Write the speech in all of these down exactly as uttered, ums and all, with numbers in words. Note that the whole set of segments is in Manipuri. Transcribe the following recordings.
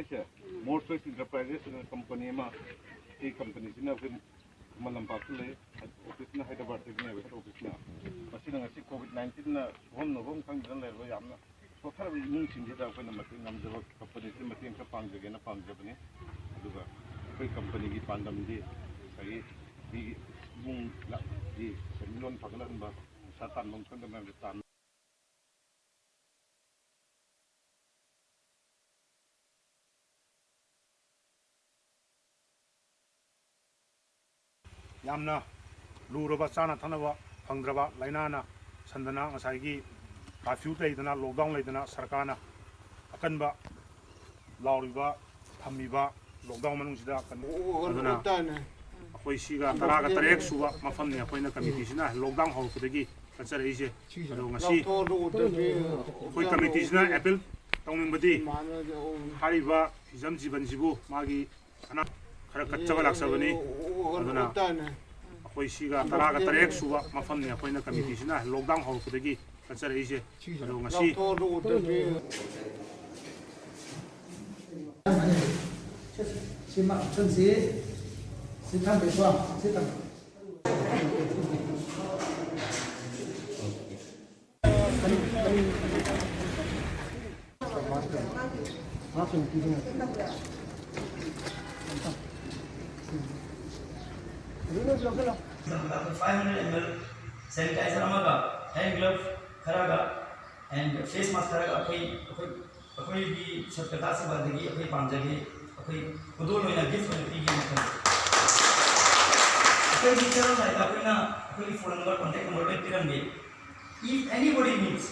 ꯑꯩꯁꯦ ꯃꯣꯔ ꯆꯣꯏꯁ ꯏꯟꯇꯔꯄ꯭ꯔꯥꯏꯖꯦꯁ ꯑꯅ ꯀꯝꯄꯅꯤ ꯑꯃ, ꯁꯤ ꯀꯝꯄꯅꯤꯁꯤꯅ ꯑꯩꯈꯣꯏ ꯈꯨꯃꯟ ꯂꯝꯄꯥꯛꯇ ꯂꯩ, ꯑꯣꯐꯤꯁꯅ ꯍꯥꯏꯗ꯭ꯔꯕꯥꯗꯇꯒꯤꯅꯦꯕ, ꯍꯦꯗ ꯑꯣꯐꯤꯁꯅ꯫ ꯃꯁꯤꯅ ꯉꯁꯤ ꯀꯣꯚꯤꯗ ꯅꯥꯏꯟꯇꯤꯟꯅ ꯁꯨꯐꯝ ꯅꯣꯐꯝ ꯈꯪꯗꯅ ꯂꯩꯔꯕ ꯌꯥꯝꯅ ꯁꯣꯠꯊꯔꯕ ꯏꯃꯨꯡꯁꯤꯡꯁꯤꯗ ꯑꯩꯈꯣꯏꯅ ꯃꯇꯦꯡ ꯉꯝꯖꯕ ꯀꯝꯄꯅꯤꯁꯤꯗ ꯃꯇꯦꯡ ꯈꯔ ꯄꯥꯡꯖꯒꯦꯅ ꯄꯥꯡꯖꯕꯅꯤ꯫ ꯑꯗꯨꯒ ꯑꯩꯈꯣꯏ ꯀꯝꯄꯅꯤꯒꯤ ꯄꯥꯟꯗꯝꯗꯤ ꯉꯁꯥꯏꯒꯤ ꯃꯤꯒꯤ ꯏꯃꯨꯡ ꯂꯥꯛ-, ꯒꯤ ꯁꯦꯟꯃꯤꯠꯂꯣꯟ ꯐꯒꯠꯍꯟꯕ, ꯄꯩꯁꯥ ꯇꯥꯟꯐꯝ ꯈꯪꯗꯕ ꯃꯌꯥꯝꯁꯦ ꯇꯥꯟ- ꯌꯥꯝꯅ ꯂꯨꯔꯕ ꯆꯥꯅ ꯊꯛꯅꯕ ꯐꯪꯗ꯭ꯔꯕ ꯂꯥꯏꯅꯥꯅ ꯁꯟꯗꯅ ꯉꯁꯥꯏꯒꯤ ꯀꯥꯔꯐ꯭ꯌꯨ ꯂꯩꯗꯅ, ꯂꯣꯛꯗꯥꯎꯟ ꯂꯩꯗꯅ ꯁꯔꯀꯥꯔꯅ ꯑꯀꯟꯕ ꯂꯥꯎꯔꯤꯕ, ꯊꯝꯃꯤꯕ ꯂꯣꯛꯗꯥꯎꯟ ꯃꯅꯨꯡꯁꯤꯗ ꯑꯀꯟꯕ ꯑꯗꯨꯅ ꯑꯩꯈꯣꯏ ꯁꯤꯒ ꯇꯔꯥꯒ ꯇꯔꯦꯠ ꯁꯨꯕ ꯃꯐꯝꯅꯤ ꯑꯩꯈꯣꯏꯅ ꯀꯃꯤꯇꯤꯁꯤꯅ ꯂꯣꯛꯗꯥꯎꯟ ꯍꯧꯔꯛꯄꯗꯒꯤ ꯆꯠꯆꯔꯛꯏꯁꯦ꯫ ꯑꯗꯣ ꯉꯁꯤ ꯑꯩꯈꯣꯏ ꯀꯃꯤꯇꯤꯁꯤꯅ ꯑꯦꯄꯤꯜ ꯇꯧꯅꯤꯡꯕꯗꯤ ꯍꯥꯏꯔꯤꯕ ꯍꯤꯖꯝ ꯖꯤꯕꯟꯁꯤꯕꯨ ꯃꯥꯒꯤ ꯑꯅꯥ ꯈꯔ ꯀꯠꯆꯕ ꯂꯥꯛꯆꯕꯅꯤ꯫ ꯑꯗꯨꯅ ꯑꯩꯈꯣꯏ ꯁꯤꯒ ꯇꯔꯥꯒ ꯇꯔꯦꯠ ꯁꯨꯕ ꯃꯐꯝꯅꯤ ꯑꯩꯈꯣꯏꯅ ꯀꯃꯤꯇꯤꯁꯤꯅ ꯂꯣꯛꯗꯥꯎꯟ ꯍꯧꯔꯛꯄꯗꯒꯤ ꯆꯠꯆꯔꯛꯏꯁꯦ꯫ ꯑꯗꯣ ꯉꯁꯤ ꯁꯤ ꯃ-, ꯁꯤ, ꯁꯤ ꯊꯝꯕꯤꯀꯣ, ꯁꯤ ꯊꯝꯕꯤꯀꯣ꯫ Five hundred M L sanitizer ꯑꯃꯒ, ꯍꯦꯟ ꯒ꯭ꯂꯣꯚ ꯈꯔꯒ, ꯑꯦꯟ ꯐꯦꯁ ꯃꯥꯁꯛ ꯈꯔꯒ ꯑꯩꯈꯣꯏ, ꯑꯩꯈꯣꯏ, ꯑꯩꯈꯣꯏꯒꯤ ꯁꯠꯀꯇꯥ ꯁꯦꯕꯥꯗꯒꯤ ꯑꯩꯈꯣꯏ ꯄꯥꯝꯖꯒꯦ, ꯑꯩꯈꯣꯏ ꯈꯨꯗꯣꯜ ꯑꯣꯏꯅ ꯒꯤꯐ ꯑꯣꯏꯅ ꯄꯤꯒꯦꯅ ꯈꯜꯂꯤ꯫ ꯑꯩꯈꯣꯏꯒꯤ ꯆꯦꯔꯣꯜ ꯁꯥꯏꯠꯇ ꯑꯩꯈꯣꯏꯅ ꯑꯩꯈꯣꯏꯒꯤ ꯐꯣꯟ ꯅꯝꯕꯔ, ꯀꯣꯟꯇꯦꯛ ꯅꯝꯕꯔ ꯂꯣꯏ ꯄꯤꯔꯝꯒꯦ꯫ If anybody needs,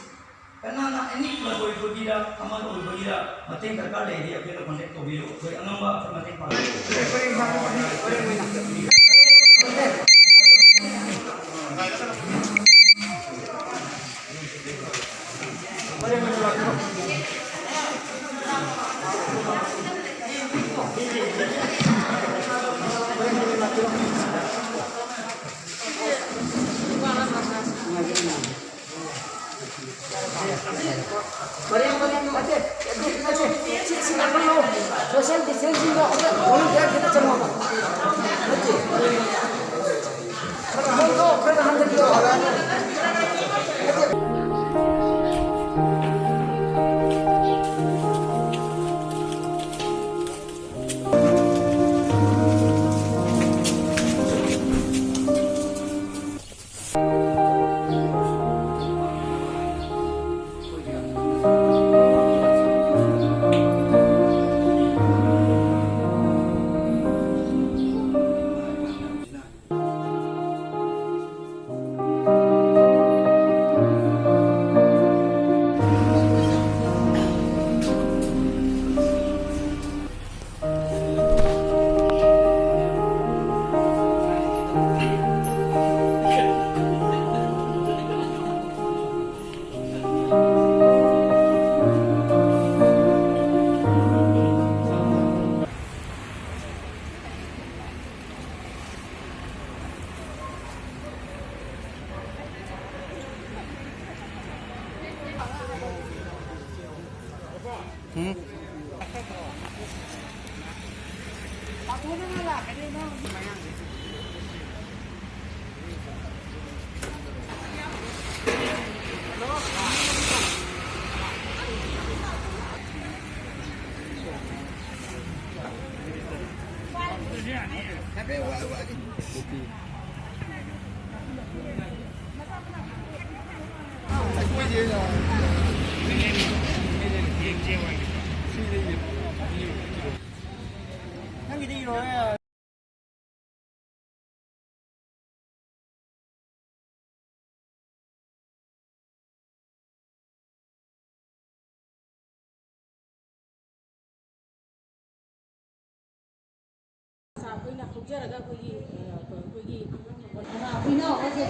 ꯀꯅꯥꯅ ꯑꯦꯅꯤ ꯀ꯭ꯂꯕ ꯑꯣꯏꯕꯒꯤꯔ ꯑꯃ ꯑꯣꯏꯕꯒꯤꯔ ꯃꯇꯦꯡ ꯗꯔꯀꯥꯔ ꯂꯩꯔꯗꯤ ꯑꯩꯈꯣꯏꯗ ꯀꯣꯟꯇꯦꯛ ꯇꯧꯕꯤꯌꯨ, ꯑꯩꯈꯣꯏ ꯑꯉꯝꯕ ꯑꯩꯈꯣꯏ ꯃꯇꯦꯡ ꯄꯥꯡꯖꯒꯦ꯫ ꯁꯣꯁꯤꯌꯦꯜ ꯗꯤꯁꯇꯦꯟꯁꯤꯡꯗꯣ ꯑꯝꯇ ꯚꯣꯂꯨꯟꯇꯤꯌꯔ ꯈꯤꯇ ꯆꯪꯉꯣꯕ꯫ ꯅꯠꯇꯦ꯫ ꯈꯔ ꯍꯟꯊꯔꯣ, ꯈꯔ ꯍꯟꯊꯕꯤꯔꯣ꯫ ꯑꯩꯈꯣꯏꯅ ꯍꯧꯖꯔꯒ ꯑꯩꯈꯣꯏꯒꯤ, ꯑ, ꯑꯩꯈꯣꯏꯒꯤ ꯑꯩꯈꯣꯏꯅ ꯍꯧꯖ-,